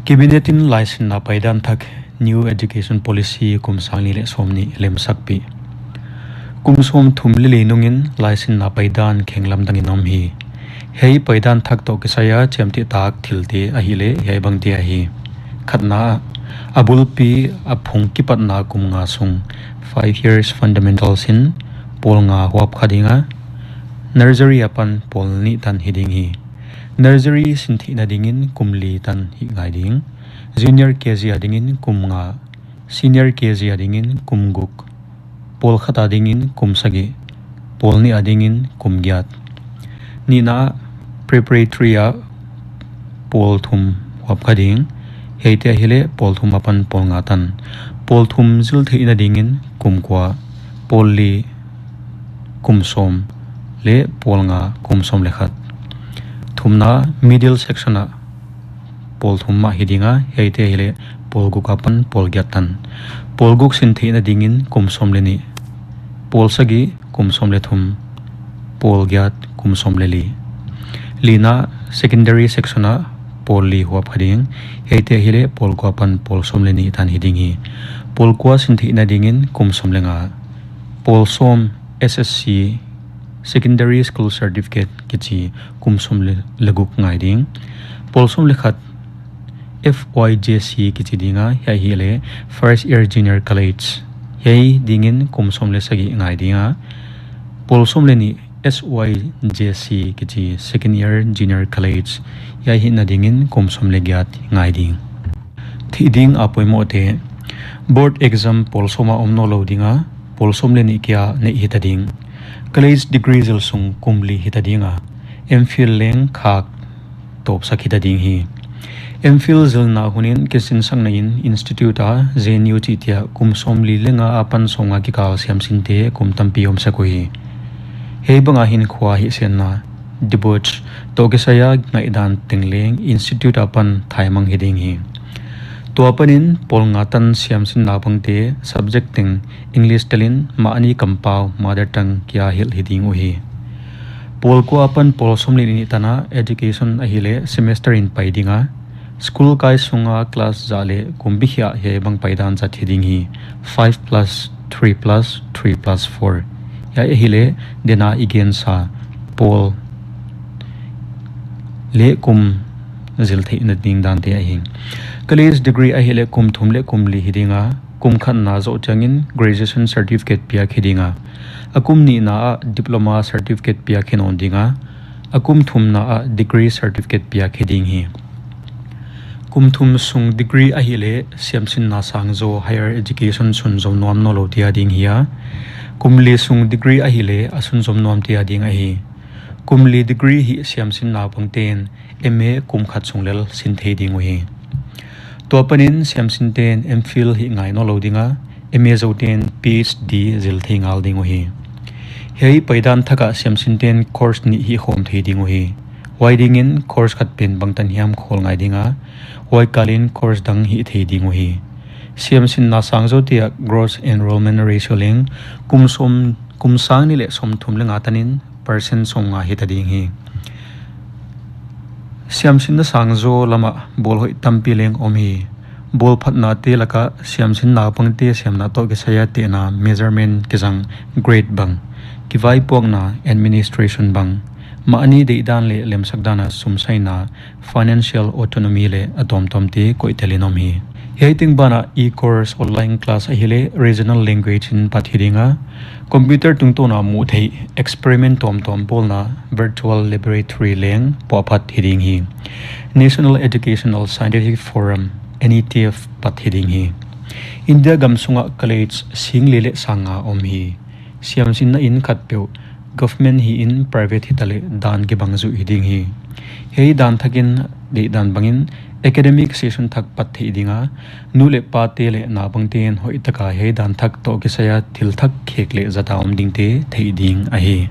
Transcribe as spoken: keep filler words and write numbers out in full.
Cabinet in laisinna paidan thak New Education Policy kum sang nih leh sawmnih lemsakpih. Kum sawmthum leh li nungin laisinna paidan khenglam dangin om hi. Hiai paidan thak toh kisai a chiamtehtak thilte ahihleh hiai bangte ahi. Khatna ah, a bulpi a phung kipatna kum nga sung, five years fundamentals in pawl nga huap kha ding a, nursery apan pawl nih tan hi ding hi. Nursery sin theihna dingin kum li tan hih ngai ding. Junior K G adingin kum nga, Senior K G adingin kum guk, pawl khat adingin kum sagih, pawl nih adingin kum giat. Nihna ah, preparatory ah pawl thum huap kha ding, hiaite ahihleh pawl thum apan pawl nga tan. Pawl thum zil theihna dingin kum kua, pawl li kum sawm leh pawl nga kum sawm leh khat. Thumna, middle section ah pawl thum mah hi ding a, hiaite ahihleh pawl guk apan pawl giat tan. Pawl guk sin theihna dingin kum sawm leh nih, pawl sagih kum sawm leh thum, pawl giat kum sawm leh li. Lina, secondary section ah pawl li huap kha ding, hiaite ahihleh pawl kua apan pawl sawm leh nih tan hi ding hi. Pawl kua sin theihna dingin kum sawm leh nga, pawl sawm S S C, Secondary School Certificate kichi kum sawm leh, leh guk ngai ding. Pawl sawm leh khat F Y J C kichi ding a, hiai ahihleh First Year Junior College. Hiai dingin kum sawm leh sagih ngai ding a. Pawl sawm leh nih S Y J C kichi Second Year Junior College. Hiai hihna dingin kum sawm leh giat ngai ding. Theih ding a poimohte, board exam pawl sawm a om nawnlou ding a, pawl sawm leh nih kia neih hita ding. College degree zil sung kum li hita ding a, M Phil leng khak tawpsak hita ding hi. M Phil zilna hunin kisinsakna in institute a J N U chihte ah kum sawmli leh nga apan sawmnga kikal siamsinte kum tampi omsak uhi. Hiai banga hinkhua hihsiatna, debauch toh kisai a ngaihdan teng leng institute apan thaimang hi ding hi. Tua panin pawl nga tan siamsinna pangte subject teng English telin mahni kampau mother tongue kia hilh hi ding uhi. Pawl kua apan pawl sawm leh nih tan a education ahihleh semester in pai ding a, school kai sunga class zah leh kum bikhiah hiai bang paidan zat hi ding hi, five plus three plus three plus four. Hiai ahihleh dena i gensa pawl leh kum zil theihna ding dante ahi. College degree ahihleh kum thum leh kum li hi ding a, kum khatna zoh chiangin graduation certificate piak hi ding a, a kum nihna ah diploma certificate piak hi nawn ding a, a kum thumna ah degree certificate piak hi ding hi. Kum thum sung degree ahihleh siamsinna sang zaw higher education sunzom nuam nawnloute ading hi a, kum li sung degree ahihleh a sunzom nuamte ading ahi. Kum li degree hih siamsinna pangten M A kum khat sung lel sin thei ding uhi. Tua panin siamsinten M Phil hih ngai nawnlou ding a, M A zouten P H D zil thei ngal ding uhi. Hiai paidan thak ah siamsinten course nih hih khawm thei ding uhi. Huai dingin course khat pen bangtan hiam khawl ngai ding a, huai kalin course dang hih thei ding uhi. Siamsinna sang zote ah gross enrollment ratio leng kum sawm, kum sang nih leh sawmthum leh nga tanin percent sawmnga hita ding hi. Siamsinna sang zaw lam ah bawl hoih tampi leng om hi. Bawl phatnate lak ah siamsinna pangte siamna toh kisai a tehna measurement kizang grade bang, kivaipuakna administration bang, mahni deihdan leh lemsakdan a sumsaina financial autonomy leh a tuamtuamte koihtelin om hi. Hiai teng banah e-course online class ahihleh regional language in pat hi ding a, computer tungtawna muhtheih experiment tuamtuam bawlna virtual laboratory leng puahphat hi ding hi. National Educational Scientific Forum, N E T F pat hi ding hi. India gam sungah college singli leh sangnga om hi. Siamsinna inn khatpeuh government hiin private hitaleh dan kibang zuih hi ding hi. Hiai dan thakin deihdan bangin academic session thak pat theih ding a, nu leh pate leh naupangten hoihtaka hiai dan thak toh kisai a thil thak khek leh zata om dingte theih ding ahi.